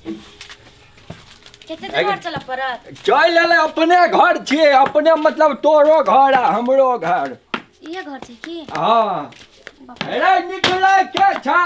कते देर घर चलऽ पड़त? चलि एलै, अपने घर छियै, अपने मतलब तोरो घर आ हमरो घर। इहे घर छै की? हँ। रे निकलै के छा?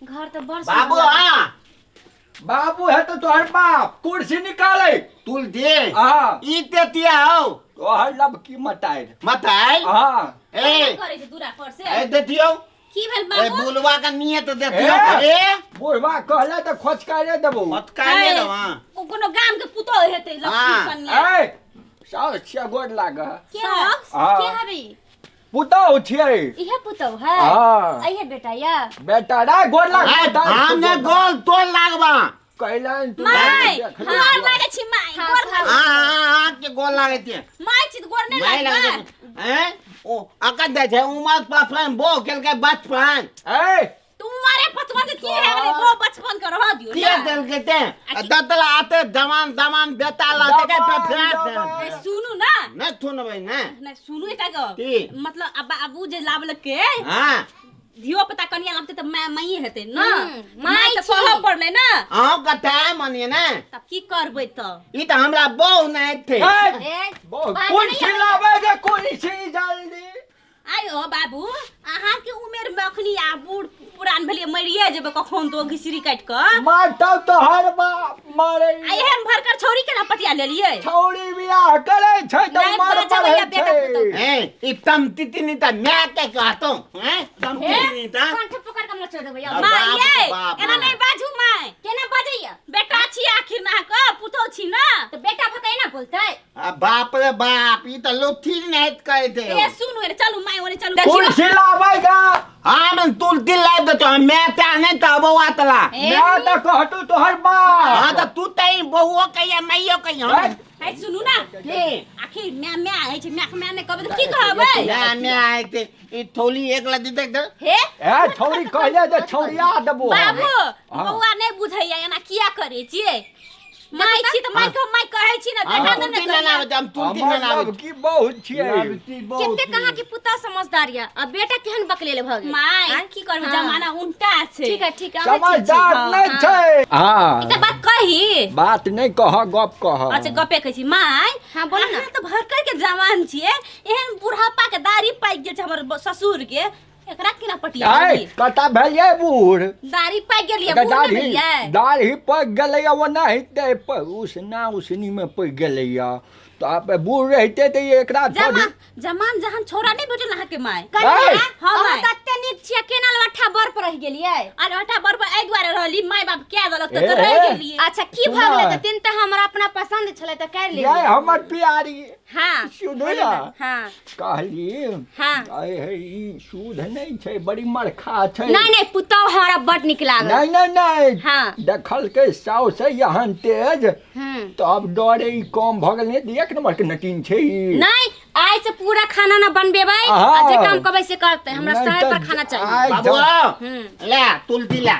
घर तऽ बड़ बाबू सुन्दर। हाँ बाबू है तो तोहर बाप कुर्सी निकाले तुल दे। हाँ। ई ते तिया हो तोहर लब की मताइल मताइल। हाँ। ए करै छै दूरा पर से। ए देतियो की भेल ए बाबू? बुलवा का नियत देतियो। ए। ए बुढ़वा कहले तऽ खोचकारे देबो। मतकाले दवा। ओ कोनो गाम के पुतोह हेतै लक्ष्मी हाँ। कन्या। ए साउस छियै, गोर लाग। के साउस? हाँ। के हबी? पुतोह छियै। इहे पुतोह है? हाँ। इहे बेटा या? बेटा रे गोर लाग। हम ने गोल तोल लागबा कैलन तू माय देख ले। गोर लागै छी माय, हाँ, गोर लागै। हां हां के गोल लागै छै। माय छी तऽ गोर नहि माय लागबै। लागै हैं ओ अकन दे छै उमर पफन बो केलकै बचपन। ए तू मारे बचपन के की है गेलै, बो बचपन के रह दियौ के ने। देलकै ते दतला आते जवान जवान बेटा लाते के जवान, पे ए, सुनू ना। न थुनबै ना। नहि सुनू एकटा गप। की? मतलब अब बाबू जे लाबलक के हां धियो पुता कनिया लाबतै तऽ माय माइए हेतै न। माय माय तऽ छी। कहऽ पड़लै न। अहूँ कथा मानिए ना। तब की करबै तऽ? ई तऽ हमरा बहु नहि थे। ए, ए, बहु बात कुर्सी नहि लाबै दे, कुर्सी जल्दी। आयो बाबू, अहाँके उमेर मे अखनी आ बूढ़ पुरान भेलियै, मरिए जेबै कखन तो घिसरी काटि कऽ। मारतौ तोहर बाप मारे। आ एहन भरकर छौरी केना पटिया लेलियै? छौरी बियाह करै छै तऽ नहि, मार बाजऽ पड़ै भैया, बेटा छै। पुतोह। ए ई तम तितनी त my के कहतो हैं तम तितनी त कंठ पकड़ के मचोड़ देबै। अब माय बाप यै, रे बाप। एना नहि बाजू माय। केना बाजैया? बेटा छी आखिर ना के पुतोह छी ना। तऽ बेटा भऽ कऽ एना बोलतै? आ बाप रे बाप ई त लोथी नहीं कहै दे। ए सुनू रे, चलू my ओने चलू। देखियौ। कुर्सी लाबै दे। हम तुलती लाइब देतो, हम मैं ता नहीं त बौआ तला। ए, मैं तऽ कहतौ तोहर बाप। हां त तू तई बहुओ कहिया मैयो कहिया। ए सुनू ना। की? आखिर my my होइ छै, my के my नहि कहबै तऽ की कहबै? My my आइते ई थोली एक लदी देख दे। हे? ए छौरी कहले जे छौरिया देबो। बाबू, हाँ। बौआ नहि बुझैया एना किया करै छियै? माय छी तऽ my के my कहै छी ने, हम बेटा तऽ तुलती नहि ना कहैया। आबै हम तुलती हमर ना आबै। लव की बहुत छियै। कते कहाँ के पुतोह समझदार या आ बेटा केहन बकलेल भऽ गेल। My आँय? की करबै, हाँ। जमाना उल्टा छै। ठीक है, ठीक है, अहाँ ठीक छी। समझदार नहि हाँ। छै। हाँ। एकटा बात कही? बात नहि कह, गप कह। अच्छा गपे कहै छी my. हाँ, बोलू ना। अहाँ तऽ भरकर के जवान छियै, एहन बुढ़ापा के दाढ़ी पाकि गेल छै हमर ससुर के, एकरा केना पटिया आइ देली? कता भेलियै बूढ़? दाढ़ी पाकि गेलियै, एकर बूढ़ नहि दाढ़ी भेलियै? दाढ़ी पकि गेलैया, ओ नहि उसना उसनी में पकि गेलैया। तऽ आब बूढ़ रहिते तऽ एकरा जमा जमान जहन छोरा नहि भेटल अहाँके my. कनिया, आइ! हाँ, अहाँ my. तऽ एते नीक छियै, केना लट्ठा बर पर रहि गेलियै? आ लट्ठा बर पर एहि दुआरे रहली, my बाप कए देलक तऽ ए, रहि ए। गेलियै। अच्छा की भऽ सुना। गेलै तऽ तीन तऽ हमरा अपना पसंद छलै तऽ कर ये लेलियै। हमर प्यारी। हाँ। सुनू ना। हाँ। कहली। हाँ। आइ हे ई शुद्ध नहि छै, बड़ी मरखा छै। नहीं नहीं पुतोह हमरा बड नीक लागल। नहीं नहीं नहीं। हाँ। देखलकै साउस यहन तेज। हम्म। तब डरे ई कम भऽ गेल, नहि एक नंबर के नटीन छै ई। नहीं आइ से पूरा खाना ना बनबेबै हाँ। आ जे काम कहबै से करतै, हमरा नहीं समय पर तऽ खाना चाहिए। आइ बाबू जब- आओ। हम्म। ले तुलती ला।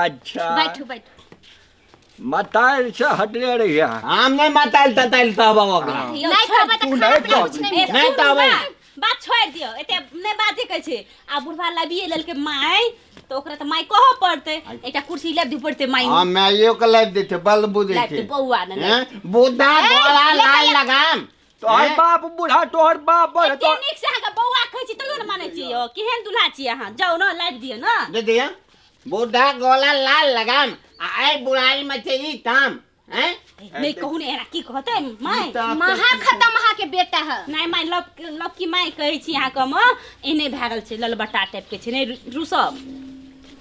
अच्छा। बैठू बैठू। मताइल से हटले रहिया। हम नहीं मताइल तताइल तब ओकरा। यौ, नहीं छोड़ि कहबै तऽ तू खाना नहि पीना कुछ कहबी। नहीं ए, मिलत। नहीं सुनू तऽ अबै। ना, बात छोड़ि दियौ, एते नहि बाजे कहै छै। आ बुढ़बा लाबिए लेलकै my तऽ ओकरा तऽ my कहऽ पड़तै, एकटा कुर्सी लाबि दिअ पड़तै my. हम माइयो के लाबि दै छै, बल बुझै लाबि छै। दे बौआ ने, लाबि हैं? बुढ़ा गोला लाल लगाम। तोहर हैं? बाप बूढ़ा, तोहर बाप बड़, एते नीक से अहाँके बौआ कहै छी तैयो ने मानै छियै यौ, केहन दुल्हा छियै अहाँ, जाउ ने लाबि दिअ ने। दे दिअ। बुढ़ा गोला लाल लगाम आ एहि बुढ़ाई में छै ई काम। हैं? नहि कहू ने एना की कहतै my. महा खत्म अहाँ के बेटा है। नहि my, love love Ki my कहै छी अहाँके हम, एहने भए गेल छै, ललबटा टाइप के छै, नहि रुसब।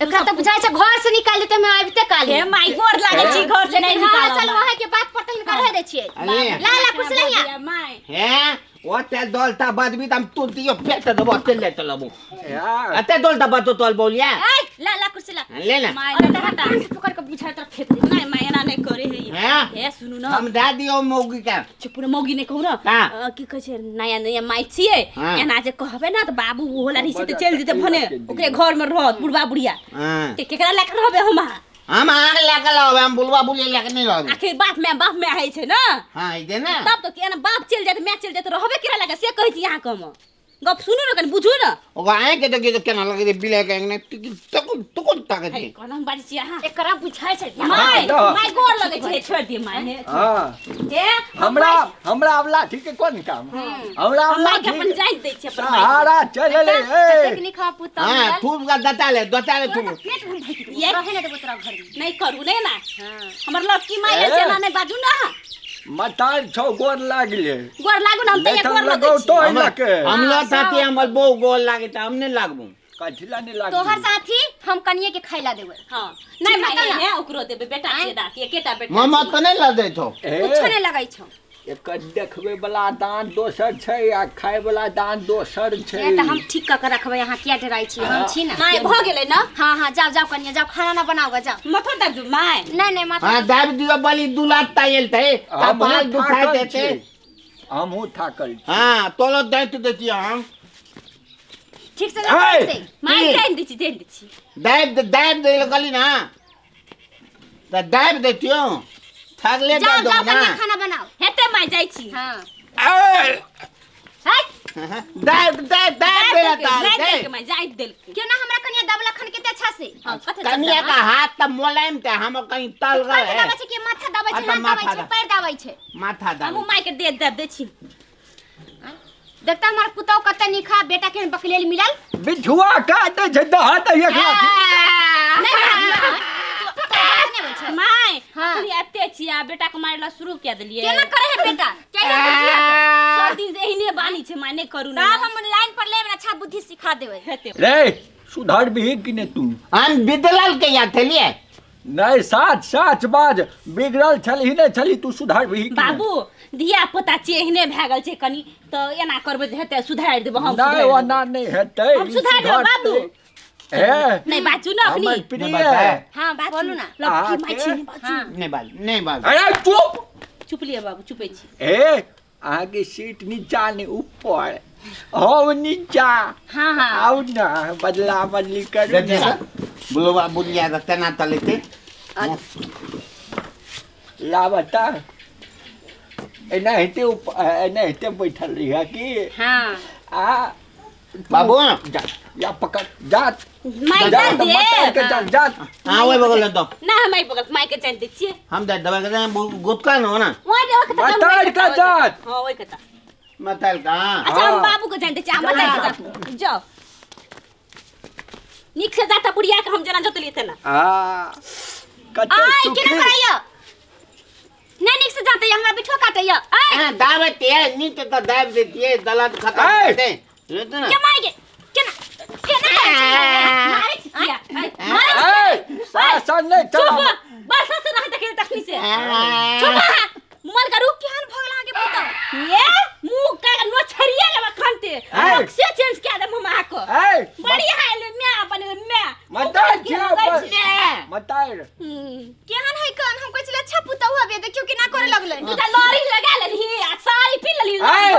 एकरा तऽ बुझाइ छै घर से निकालि देतै, हम आबिते काल। हे my, गोर लागै छी, घर से नहि लेकिन हाँ, निकालब। चलू अहाँ के बात पर तऽ हिनका रह दै छियै। अरे। ला ला कुर्सी लहिया। My. हैं? ओते दौलता बदबी त हम तुरतियो फेंक देबो, ओते ले चलबो। यार। एते दौलता बदो तोल बोलिया। ए, ला ला कुर्सी ला। ले ना। My, अरे नहि तोरा हटा। कान पकड़ के बुझाइ तोरा फेंक दे। नहि my, एना नहि करे हे। हैं? हे सुनू ना। हम दए दियौ मौगी के। चुप रे, मौगी नहि कहू ना। हाँ। की कहै छै, नया नया my छियै, हाँ। एना जे कहबै ना तऽ बाबू ओहो ला रही छै तऽ बड़ा चलि जेतै भने, ओकरे घर में रहत बुढ़बा बुढ़िया। हाँ। के केकरा लए के रहबै हम अहाँ? हम अहाँ लए के रहबै, हम बुलबा बुली लए के नहि रहबै। आखिर बाप my, बाप my होइ छै ना। हाँ, ई दे ना। तब तऽ केना बाप चलि जायत, my चलि जायत, रहबै केकरा लए के से कहै छी अहाँके हम। गप सुनू ने कनि बुझू ने। ओकरा आँखि के देखियौ तऽ केना लगै छै बिलाइ के आँखि टिकी तकुन तुकुन ताकै हे छै। कहलहुँ हम बाजै छी अहाँ। एकरा बुझाइ छै। माय दह। माय गोर लगै छै, छोड़ि दियौ माय हे। हाँ। हे हम हमरा माय- हमरा आब लाठी के कोन काम? हमरा आब हम मायके लाठी अपन जाइत दै छी अपन मायके। सहारा चलले कतेक ए। नीक हमर पुतहु हाँ मिलल। थूक का दता ले दता ले तोरा थूक। तऽ पेट हम ढकि देबौ, ये- रहे नहि देबौ तोरा घरमे। नहि करू नहि ना। हाँ। हमर लड़की माय आयल छै, एना नहि बाजू ने अहाँ। मतार छौ गोर लागले। गोर लागू ने, हम तऽ लेथन गोर लगै लगौ छी। तो लके। हमलो साथी हमर बहु गोल लागे तऽ हम नहि लागबू। कथिला नहि लागबू? तोहर साथी हम कनिये के खाइला देबै। हाँ नहि माय ठीक हे ओकरो देबै, बेटा छै राखी, एकेटा बेटा मामा छै। तऽ नहि लदै छौ। ए, कुछो नहि लगै छौ। एकर देखबै वाला दाँत दोसर छै आ खाय वाला दाँत दोसर छै। ए, तऽ हम ठीक कऽ के रखबै, अहाँ किया डराइ छी? हम छी ने। माय भऽ गेलै ने? हाँ हाँ जाओ जाओ कनिया जाओ, खाना ना बनाओ जाओ। माथो दाबि दू माय। नहीं नहीं माथा। हाँ दाबि दियौ, बलि दू लाख तायल थे हमहूँ कपाल दुखाइ थाकल देते। छी। हमहूँ थाकल छी। हाँ तोलो दाँत दै छियै हम। ठीक से ए! जाओ, ठीक से। माय की? जानि दै छी, जानि दै छी। दाबि दाबि दै लए कहली ना तऽ दाबि दैतियौ, थकले जाओ दऽ जाओ दौ ना। कनिया खाना बनाओ। हेतै माय जाइ छी। हाँ। ए! हट। दाबि दाबि दाबि दै लए जाइत ताल देलकै दे। माय, जाइत देलकै। क्यों ना हमरा कनिया दबला खन के अच्छा से। हाँ, कथी कनिया का हाथ तऽ मोलायम ते हम कहीं तल पैर गए। दबाबै छै कि माथा दबाबै छै? अच्छा, हाथ दबाबै माथा छै दब। पैर दबाबै छै? माथा दाबि। हमहूँ मायके देह दाबि दै छी। देखता हमर पुतहु कते नीक है, बेटा के बकलेल मिलल। बिछुआ काटै छै दहा दै एक लाठी। नहीं नहीं होइ छै। माय हाँ। अखनी आबिते छी आ बेटा के मारै ला शुरू कए देलियै। केना करे है बेटा? केना बुद्धि हेतै? सब दिन से एहने बानी छै माय, नहि करू ने। तब हम लाइन पर लेब, अच्छा बुद्धि सिखा देबै। हेतै। रे सुधर भी कि नहि तू? हम बिदलल के या थेलिए। नहीं साच साच बाज, बिगड़ल छलही नहि छलही तू, सुधर भी कि नहि? बाबू धिया पुता छियै, एहने भए गेल छै कनि, तऽ एना करबै तऽ हेतै, सुधारि देबै हम। नहि सुधारि देबै। ओना नहि हेतै। हम सुधारि देबै बाबू। ए नहि बाजू ने अखनी। हमर प्रिय। नहि बाजू। हाँ बोलू ना। लड़की माय अहाँके- छी, नहि बाजू। हाँ। नहि बाज नहि बाज। अरे चुप। चुप लिअ बाबू, चुपै छी। ए अहाँके सीट नीचा नहि ऊपर, हम नीचा। हाँ हाँ आउ ने बदला बदली करू देखिए ने। बुलवा बुलिया तऽ तेना तलेते। लाबता एनाहिते एनाहिते बैठल रहिए की? हाँ। आ बाबू। जा या पकड़ जा। माय जा जानि तऽ मतार के दे। जा जा। हाँ ओहि बगल दो। ना हम माय बगल माय के जानि दै छियै। हम दे दबाई के गुटका न हो ना। ओहि दे, ओहि कता, मतार के जात। हाँ ओहि कता। मतल का। अच्छा हम हाँ। बाबू के जानि दै छियै, हम मतार के जात। जाओ नीक से जाता बुढ़िया के हम जेना जोतलियै तेना। आ कते आय सुखी। केना करैया? नहीं नीक से जाते हमरा बिठो काटैया। आय हाँ दाबते नीक तऽ दाबि देतियै, दलद खत्म ऐ! करते रहते ना। के माय के केना केना करै छै? मारै छी किया? आइ, मारै छी। ए शासन नहि चुप चला। बरसा से रहै देखै तखनी से। चुप अहाँ, मोबाइल करू। केहन भऽ गेल अहाँके पुतहु? ये मुंह का नोछरिया लेबा खनते। ऐ! से चेंज कए देब हम अहाँके। ए बड़ी हाल म्या बनेले म्या। मतार छियै लगै छै। मतार। केहन है कान? हम कहै छलियै अच्छा पुतहु हबे, देखियौ केना करे लगलै। तू तऽ लड़ी लगा लेलही आ साड़ी पी लेलही। ऐ!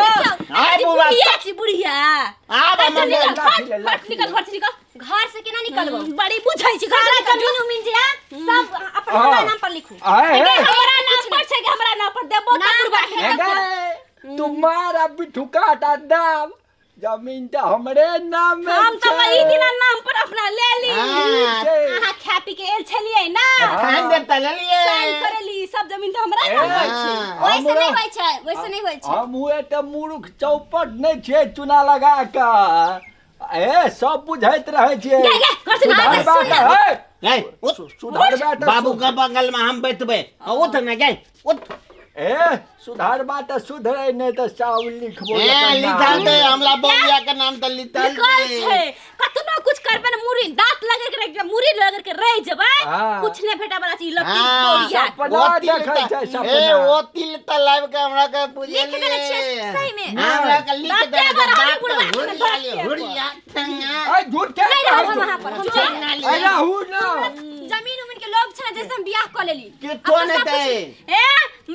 ऐ बुढ़ा। बुढ़िया छी बुढ़िया। आब हमर निकल, लाठी ले, फट, लाठी निकल, घर से निकल। घर से केना निकलबो? बड़ी बुझै छी घर सारा से निकल। जमीन उमीन जे है सब अपन हाँ। हमरा नाम पर लिखू। आए गे, हे। हमरा नाम पर छै, गे, हमरा नाम पर देबो नाम तऽ बुढ़बा पर के। हे गे, तुम्हारा बिठुका टा दाम जमीन तऽ हमरे नाम में हम तऽ छै। ई दिना नाम पर अपना ले ली। हाँ। छै। अहाँ खा पी के एल छलियै ना? खान दे तऽ लेलियै। साइन करेली, सब जमीन तऽ हमरा नाम पर छै। हाँ। ओइसे हमरा- नहीं होइ छै, ओइसे नहीं होइ छै। हम एते मूर्ख चौपट नहि छियै चुना लगा कऽ। ए सब बुझैत रहै छियै। गे, गे, घर से निकल, सुधरबा सुन। तऽ हे, ए, उठ। सुधरबा तऽ बाबू के बगल में हम बैठबै, उठ ना गए उठ। ए सुधरबा तऽ सुधरे, नहि तऽ साउ लिखबो ए एकर नाम। लिखल दे हमरा बबुआ के नाम तऽ लिखल निकल दे। छै। कतनो कुछ करबै ने मुड़ी दांत लगे के रहि मुड़ी लगे के रहि जेबै, हाँ। कुछ नहि भेटै वाला छै ई लत्ती हाँ। बोरिया। सपना ओ तिल देखै तऽ- छै ए सपना। ओ तिल तऽ लाबि के हमरा के लिख देने छियै सही में। हमरा के लिख दाँते देने पर छै, हरी दाँत बुढ़बा तऽ के हुरिया दाँते ले, पर। हुरिया टंगा। ए झूठे नहीं रहब हम कहै वहाँ पर, हम छौ। चलि ए रहू ना। जमीन उमीन के लोभ छै जैसे हम बियाह कऽ लेली। के अब तो तऽ नहि सब दे। ए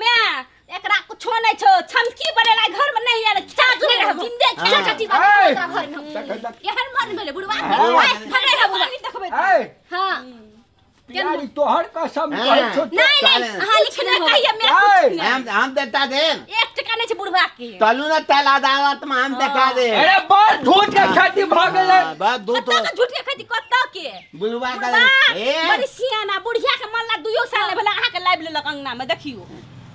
मैं एकरा कुछो नहीं छो, छमकी बनेला घर में नहीं आयल, चाचू नहीं रहब। जिंदे हाँ। खा चाची ए, बाबू तोरा घर में हम। देख, देख। एहन मर्द भेलै बुढ़वा। हाँ। आइ, भगै रहब बुढ़वा। देखबै। ए हाँ। प्यारी तोहर कसम हाँ। कहै छौ। नहीं नहीं चाले। अहाँ कुछ लिख नहीं नहीं कहिए मैं कुछ ए, नहीं। हम देता देन। एक टका ठेका नहीं छै बुढ़वा के। चलू ना तेल अदालत में हम देखा दे। अरे बड़ झूठ के खेती भ गेलै। बस झूठ कत्ता के झूठ के खेती कत्ता के बुढ़वा के ए बड़ी सियाना बुढ़िया के मरला दुइयो साल ले भला अहाँ के लाइब लेलक अंगना में देखियो।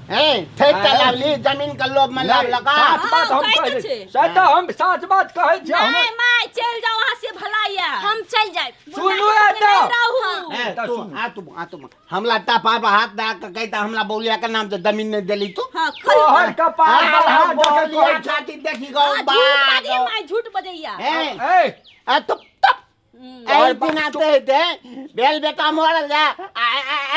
ए ठेक लावली जमीन के लोभ में लाव लगा। साच बात हम कहै छी से त हम साच बात कहै छी। हम नहीं my चल जाओ वहां से भलाइया। हम चल जाए। सुनू एता तू आ तू आ तू हमला टापा पर हाथ दा के कहता हमला बौलिया के नाम से जमीन नहीं देली तू। हां तोहर कपार पर हाथ दे के कहै छाती देखी गो बा my झूठ बजैया। ए ए तो तप ए दिन आते दे बेल बेटा मोरल जा आ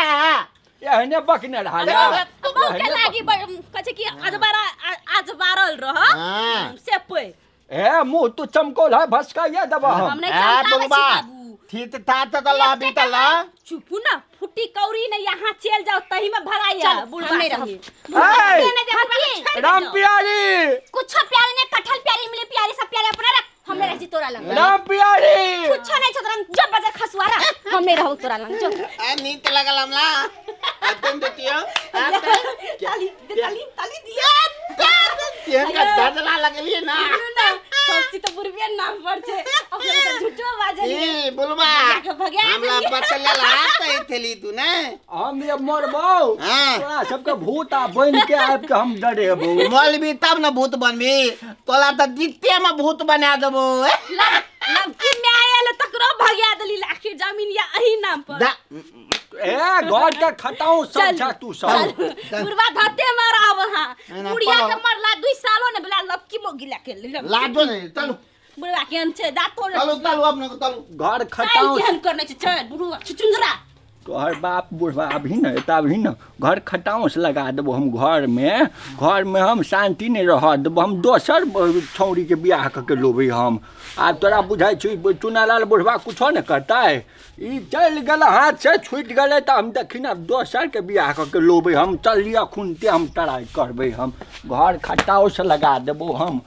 आ एहने बकने रहा बहु के लागी कहै छै कि अजबारा अजबारल रह से पे ए मुंह तू चमकोल है भसका ये दबा हम नहीं चमकाबै छी बाबू। ठीक था त लाबी त ला चुपू ना फुटी कौड़ी ने यहाँ चल जाओ तही में भराइया बुढ़वा नहीं रही। राम प्यारी कुछ प्यारी ने कटहल प्यारी मिले प्यारी सब प्यारे अपना रख हम नहीं रही तोरा लंग। राम प्यारी कुछ नहीं छतरंग जब बाजार खसुआरा हम नहीं रहू तोरा लंग जो। ए नींद लगल हमला तुम देतियो ताली ताली ताली दिया तेहन का ददला लगलिए ना सब चीज त बुढ़बिया नाम पर छै अपने त झूठो बाजल। ए बुलबा हमला बतलल हाथ थेली तू ने हम ये मरबौ तोरा सबके भूत आ बन के आब के हम डरेबौ। मलबी तब न भूत बनबी तोला त जित्ते में भूत बना देबो। लबकी में आयल तकरो भगिया देली आखिर जमीन या अही नाम पर। ए घर के खटाऊ सब छा तू सब बुढ़वा धते मार आब। हां बुढ़िया के मरला 2 सालो ने बेला लबकी मोगी ला के लाजो नहीं चलू बुढ़वा केहन छै दातो चलू चलू अपने चलू घर खटाऊ केहन करने छै चल बुढ़वा छुचुंदरा तोहर बाप बुढ़वा अभी न एता अभी न घर खटाउस लगा देबो हम घर में हम शांति नहीं रह देबो। हम दोसर छौड़ी के बियाह क के लोबे हम। आब तोरा बुझाइ छै चुनालाल बुढ़वा कुछो न करता है ई चलि गेल हाथ से छूटि गेलै त हम देखी न दोसर के बियाह क के लोबे हम। चल लिअ खुनते हम ट्राई करबै हम घर खटाउस लगा देबो हम।